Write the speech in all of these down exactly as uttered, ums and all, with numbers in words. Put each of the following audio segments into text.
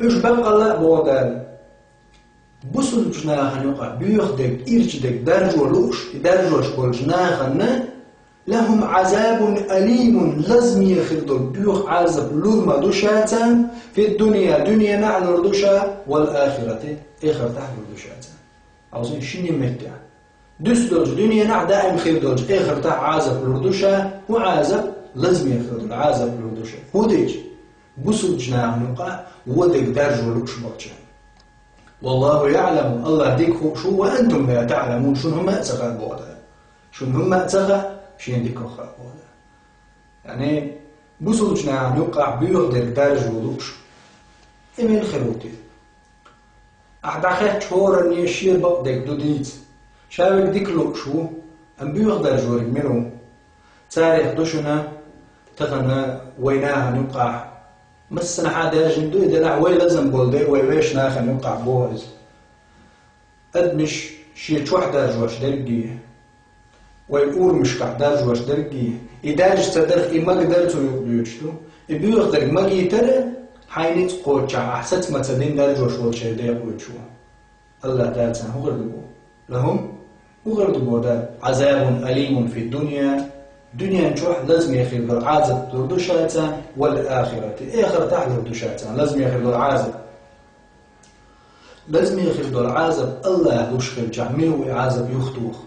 Уьш баккъалла а боху Дала. Бусулбачу нахана юкъахь боьха дерг, ирча дерг даржо лууш, и даржош болчу нахана «لهم عذاب أليم», лазаме хир долу боьха Ӏазап лур ма ду ша царна, «في الدنيا», дуьненахь а лур ду ша, «والآخرة», эхартахь а лур ду ша царна. Хьовсийша, шина меттехь. Дуьсу долчу дуьненахь даим хир долчу эхартахь Ӏазап лур ду ша, хӀун Ӏазап? Лазаме хир долу Ӏазап лур ду ша. ХӀун дича? Бусулбачу нахана юкъахь вон дерг даржо лууш болчарна. «والله يعلم», Аллах дика хууш ву, «وأنتم لا تعلمون», шуна хӀумма а ца хаьа боху Дала. Шуна хӀумма а ца хаьа, шена дика хаьа боху Дала. Яъни, бусулбачу нахана юкъахь боьха дерг даржо лууш. И мила хир ву те? Ахь дӀахаьттачу хӀоранне шен бакъдерг ду дийца. Ша верг дика лууш ву, амма боьха даржориг мила ву? Царах ду шуна тахана вайн нахана юкъахь. Массанхьа даьржина ду и делахь, вай лазам болу де, вай вешан нахана юкъахь боху иза. Адамаш шен чохь даржош дерриге, вай урамашкахь даржош дерриге, и даржа ца дарх, и магадара цу юкъа дуьйцуш ду. И боьха дерг магийтара, хьайн ницкъ кхоччехь ахь саца ма ца дина даржош волчеран декъа вуьйцуш ву. Аллах Дала царна хӀун хир ду боху? «لهم», хӀун хир ду боху Дала? «عذاب أليم في الدنيا», дуьнен чохь лазаме хир долу Ӏазап лур ду ша царна, «والآخرة», эхартахь лур ду ша царна лазаме хир долу Ӏазап. Лазаме хир долу Ӏазап Аллах луш хилчахь, мила ву и Ӏазап юхатоха?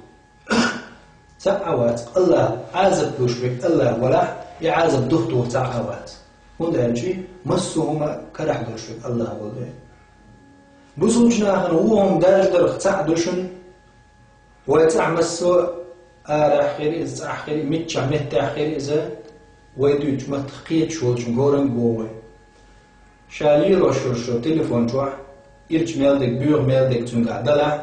Цхьа а вац, Аллах Ӏазап луш верг Аллах валахь, и Ӏазап духатоха цхьа а вац. ХӀунда аьлча массо а хӀума карахь долуш верг Аллах волу вайн. Бусулбачу нахана вон хӀума даржа дарх цхьаъ ду шуна, вай цӀахь массо а арахь хир иза, цӀахь хир, миччахь меттехь хир иза, вай дуьйцучу маттах кхеташ волчун горанга боху вай. Ша лелош йолчу телефон чохь ирча мел дерг, боьха мел дерг цуьнгахь далахь,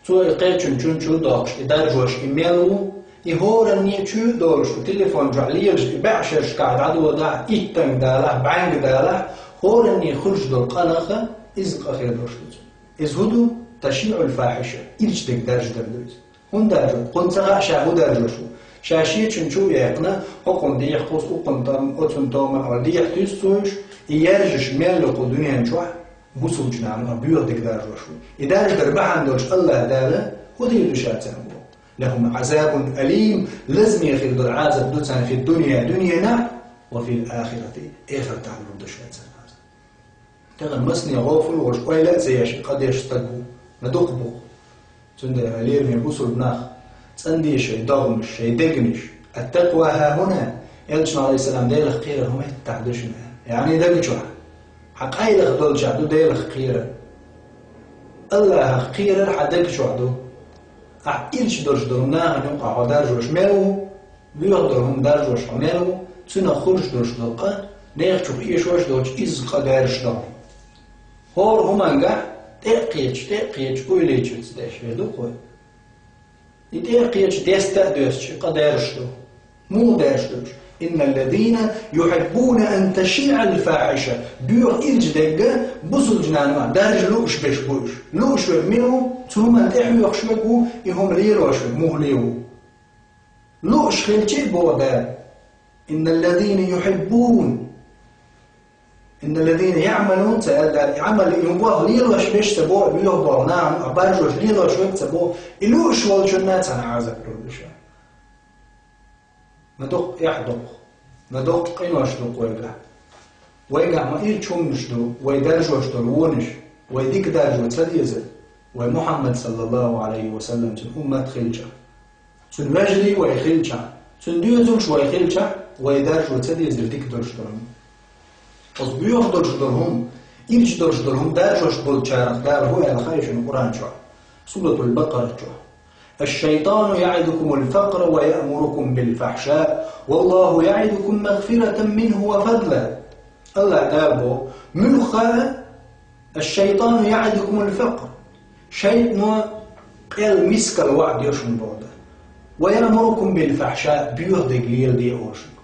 цо и кхечун чун чу доккхуш, и даржош и мел ву, и хӀоранне чу а долуш, и телефон чохь лелаш, и баьӀшерашкахь дӀадодахь, иттанга далахь, бӀаьнга далахь, хӀоранне хуьлуш долу къа наха иза къа хир долуш ду цунна. Иза хӀун ду? «تشييع الفاحشة», ирча дерг даржадар ду иза. ХӀунда даржо? Кхунна ца хаьа ша хӀун даржош ву. Ша шечун чу а яьккхина, хӀокхунна дехьа кхуза, укхунна там, оцунна тома а дехьа туьйсу цо уьш, и яржаш мел ю кху дуьнен чохь, бусулбачу нахана боьха дерг даржош ву. И даржадар бахьана долуш Аллах Дала хӀун дийр ду ша царна боху? «لهم عذاب أليم», лазаме хир долу Ӏазап ду царна «في الدنيا», дуьненахь, «وفي الآخرة», эхартахь лур ду ша царна Ӏазап. Тахана масане гӀофал а волуш, ойла а ца еш, къа деш стаг ву, ма дукха бу. Цундела, лераме бусулба нах, цӀандийша шайн догӀмаш, шайн дегнаш. «التقوى ها هنا», Элчано, Ӏалайхиссалам, Делах кхерар хӀун меттахь ду шуна? Яъни даг чохь. Хьан къайлаха долчохь ду Делах кхерар. Аллахах кхерар хьан даг чохь ду. Ахь ирча долуш долу нахана юкъахь хьо даржош мел ву, боьха долу хӀума даржош хьо мел ву, цунах хуьлуш долуш долу къа, нехан чух эшош долчу изза къа даьржаш ду. ХӀора хӀумангахь тӀе а кхеташ, тӀе а кхеташ, уйличуьнца деш хир ду-кх вай. И тӀе а кхеташ, деста а доьстуш, и къа даьржаш ду. Муха даьржаш ду уьш? «إن الذين يحبون أن تشيع الفاحشة», боьха ирча дерг бусулбачу нахана даржа лууш берш бу уьш. Лууш верг мила ву? Цу хӀуманна тӀе хьоьхуш верг ву, и хӀума лелош верг муххале ву. Лууш хилча а боху Дала. «إن الذين يحبون». «إن الذين يعملون», ца аьлла, и Ӏамал, и хӀума боху лелош берш ца боху, боьха боху нахана, а баржош лелош верг ца боху, и лууш волчунна цхьана Ӏазап лур ду ша. Ма доккха эхь ду-кх, ма доккха къинош ду-кх вайгахь. Вайгахь ма ирча хӀуманаш ду, вай даржош долу вонаш, вай дика даржо ца дезар, вай Мухьаммад, саллаллаху Ӏалайхи ва саллам, цуьнан уммат хилча. Цуьнан вежарий вай хилча, цуьнан доьзалш вай хилча, вай даржо ца дезар дика долуш долу хӀума. Оцу боьха долуш долу хӀума, ирча долуш долу хӀума даржош болчарах Дала хӀун аьлла хаьа шуна Къуръан чохь? Суратул Бакъара чохь. «الشيطان يعدكم الفقر ويأمركم بالفحشاء والله يعدكم مغفرة منه وفضلا». Аллах Дала боху, муьлхха а, «الشيطان يعدكم الفقر». Шайтано къел мискал ваӀда йо шуна боху Дала. «ويأمركم بالفحشاء», боьха дерг леладе олу шуна.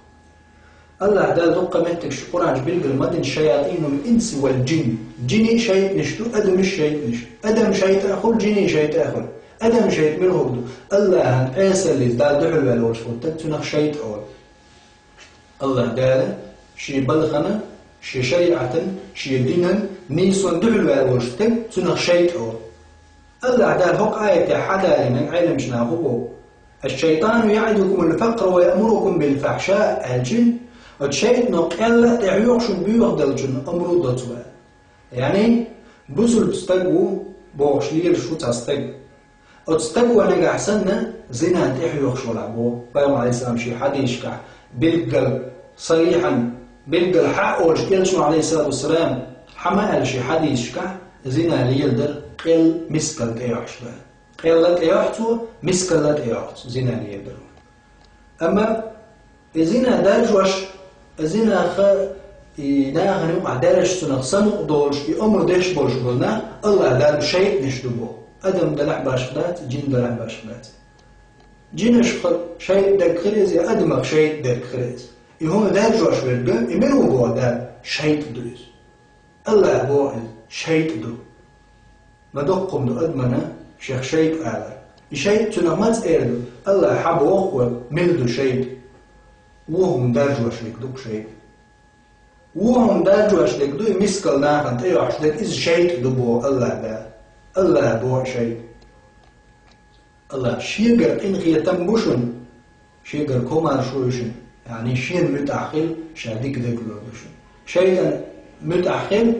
Аллах Дала дуккха меттигаш Къуръан чу билгал ма дина: «شياطين الإنس والجن». Жинийн шайтӀанаш ду, адамийн шайтӀанаш. Адамийн шайтӀа а хуьлу, жинийн шайтӀа а хуьлу. Адамийн шайтӀа мила хӀума ду? Аллахьан Ӏесаллица Далла дуьхьал ваьлла волчу хӀуттаг, цунах шайтӀа олу. Аллах Дала шен балхана Шен шариӀатан, шен динан нийсонна дуьхьал ваьлла волу стаг, цунах шайтӀа олу. АллахӀ Дала хӀокху аятехь хьадалийна Ӏеламчу наха боху: «Аш-шайтӀану яӀидукумул факъра ва яъмурукум бил фахьшаъ», аьлча, оцу шайтӀано къелла а тӀехьоьху шуна боьха деллачунна омра а до цо аьлла. Яъни, бусулба стаг ву бохуш лелаш ву цхьа стаг. Оцу стага нагахь санна зина тӀехьоьхуш валахь боху Пайхамар, Ӏалайхиссалам, шен хьадисашкахь, билггал, сарихьан, билггал хьа а олуш, Элчано, Ӏалайхиссалату вассалам, хьа ма аьлла шен хьадисашкахь, зина леладар къелла, мискалла тӀейохьуш дан. Къелла а тӀейохьу цо, мискалла а тӀейохьу цо зина леладар. Амма и зина даржош, и зинах, и нахана юкъахь даржош, цунах самукъа долуш, и омра деш болуш болу нах АллахӀ Далла шайтӀанаш ду боху. Адам далахь башха дац, жин далахь башха дац. Жинашха шайтӀа дерг хир иза, я адамах шайтӀа дерг хир иза. И хӀума даржош верг, и мила ву боху Дала? ШайтӀа ду иза. АллахӀа боху иза шайтӀа ду. Ма доккха хӀума ду адамана шех шайтӀа алар. И шайтӀа цунах маца эр ду? АллахӀа хьан боху вай, мила ду шайтӀа? Вон хӀума даржош дерг ду-кх шайтӀа. Вон хӀума даржош дерг ду, и мискалла нахана тӀейохьуш дерг, иза шайтӀа ду боху АллахӀ Дала. АллахӀа боху шайтӀа. АллахӀ шегара къинхетам бу шуна, шегара комаьршо ю шуна, яъни шена муьтӀахь хила, ша дика дерг лур ду шуна. ШайтӀана муьтӀахь хила,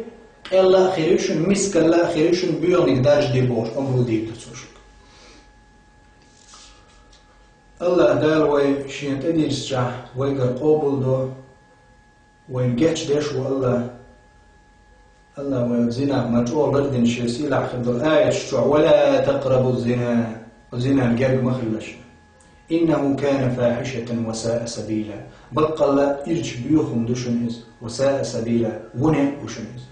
къелла а хир ю шуна, мискалла а хир ю шуна, боьханиг даржаде бохуш омра дийр ду цо шуьга. АллахӀ Дала вай шена тӀедирзичахь, вайгара къобалдо, вайна гечдеш ву АллахӀ. АллахӀа вайна зинах ма чӀогӀа лардина шен сийлахь хир долу аяташ чохь: «Ва ла такърабу зина». Зинан герга ма хилалаш. «Иннаху кана фахьишатан ва саа сабила». Баккъалла а ирча боьха хӀума ду шуна иза. «Ва саа сабила». Вон некъ ву шуна иза.